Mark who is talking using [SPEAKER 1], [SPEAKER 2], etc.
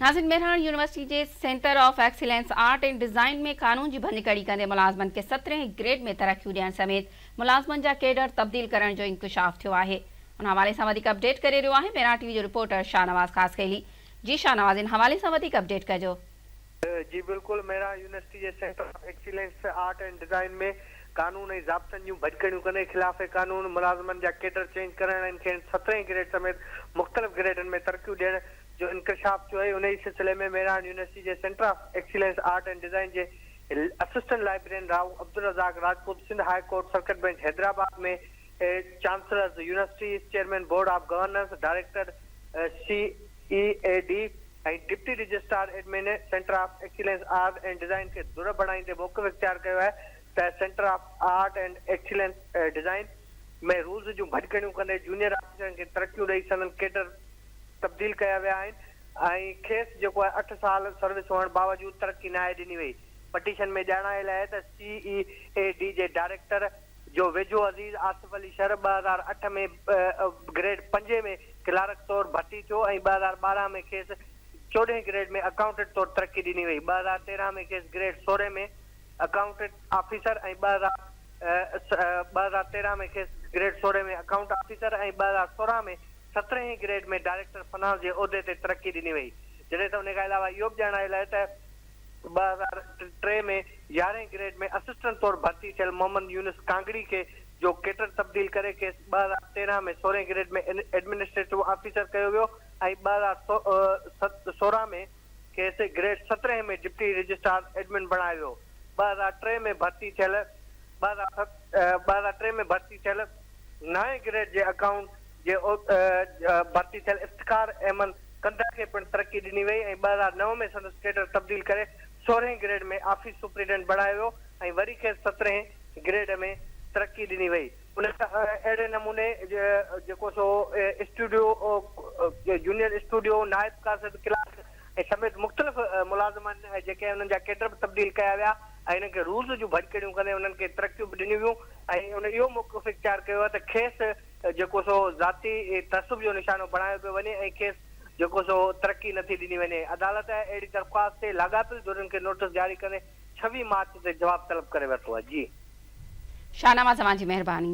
[SPEAKER 1] ناظرين مهراڻ يونيورسٽي جي centre of excellence art and design ۾ قانون جي ڀڃڪڙي ڪندي ملازمن کي سترهين گريڊ ۾ ترقيون ڏيڻ سميت ملازمن جا ڪيڊر تبديل ڪرڻ جو انڪشاف ٿيو آهي ان حوالي سان وڌيڪ اپڊيٽ ڪري رهيو آهي مهراڻ ٽي وي جو رپورٽر شاهنواز خاصخيلي جي شاهنواز ان حوالي سان وڌيڪ اپڊيٽ ڪجو.
[SPEAKER 2] جي بلڪل مهراڻ يونيورسٽي جي centre of excellence art and design ۾ قانون ۽ ضابطن جون ڀڃڪڙيون ڪندي خلاف قانون ملازمن جا ڪيڊر چينج ڪرڻ ۽ کين سترهين گريڊ سميت مختلف گريڊن ۾ ترقيون ڏيڻ جو انڪشاف ٿيو آهي، انهيء سلسلي ۾ مهراڻ يونيورسٽي جي centre of excellence art and design جي assistant librarian Rao Abdulrazzaq Rajput Sindh high court circuit bench Hyderabad ۾ chancellors universities, chairman board of governors, director C E A D ۽ deputy registrar admin centre of excellence art and design کي ڌر بڻائيندي موقف اختيار ڪيو آهي ته centre of art and excellence design ۾ rules جون ڀڃڪڙيون ڪندي junior آفيسرن کي ترقيون ڏئي سندن ڪيڊر تبديل ڪيا ويا آهن ۽ کيس جيڪو آهي اٺ سال سروس هئڻ باوجود ترقي ناهي ڏني وئي. پٽيشن ۾ ڄاڻايل آهي ته سي اي اي ڊي جي ڊائريڪٽر جو ويجهو عزيز آصف علي شر 2008 ۾ گريڊ پنجين ۾ ڪلارڪ طور ڀرتي ٿيو ۽ 2012 ۾ کيس چوڏهين گريڊ ۾ اڪائونٽنٽ طور ترقي ڏني وئي، 2013 ۾ کيس گريڊ سورهين ۾ اڪائونٽنٽ آفيسر ۽ 2013 ۾ کيس گريڊ سورهين ۾ اڪائونٽ آفيسر ۽ 2016 ۾ سترهين گريڊ ۾ ڊائريڪٽر فنانس جي عهدي تي ترقي ڏني وئي، جڏهن ته ان کان علاوه اهو به ڄاڻايل آهي ته 2003 ۾ يارهين گريڊ ۾ اسسٽنٽ طور ڀرتي ٿيل محمد يونس ڪانگڙي کي جو ڪيڊر تبديل ڪري کيس 2013 ۾ سورهين گريڊ ۾ ايڊمنسٽريٽو آفيسر ڪيو ويو ۽ 2016 ۾ کيس گريڊ سترهين ۾ ڊپٽي رجسٽرار ايڊمن بڻايو ويو. 2003 ۾ ڀرتي ٿيل 2003 ۾ ڀرتي ٿيل نائين گريڊ جي اڪائونٽ جي ڀرتي ٿيل افتخار احمد ڪنڌر کي پڻ ترقي ڏني وئي ۽ 2009 ۾ سندس ڪيڊر تبديل ڪري سورهين گريڊ ۾ آفيس سپرنٽينڊنٽ بڻايو ويو ۽ وري کيس سترهين گريڊ ۾ ترقي ڏني وئي. ان اهڙي نموني جيڪو سو اسٽوڊيو، جونيئر اسٽوڊيو، نائب قاصد، ڪلارڪ ۽ سميت مختلف ملازمن جيڪي انهن جا ڪيڊر به تبديل ڪيا ويا ۽ انهن کي رولز جون ڀڃڪڙيون ڪندي انهن کي ترقيون به ڏنيون ويون ۽ ان اهو موقف اختيار ڪيو آهي ته کيس جيڪو سو ذاتي تعصب جو نشانو بڻايو پيو وڃي ۽ کيس جيڪو سو ترقي نٿي ڏني وڃي. عدالت اهڙي درخواست تي لاڳاپيل ڌرين کي نوٽس جاري ڪندي 26 مارچ تي جواب طلب ڪري ورتو آهي. جي.
[SPEAKER 1] شاهنواز اوهان جي مهرباني.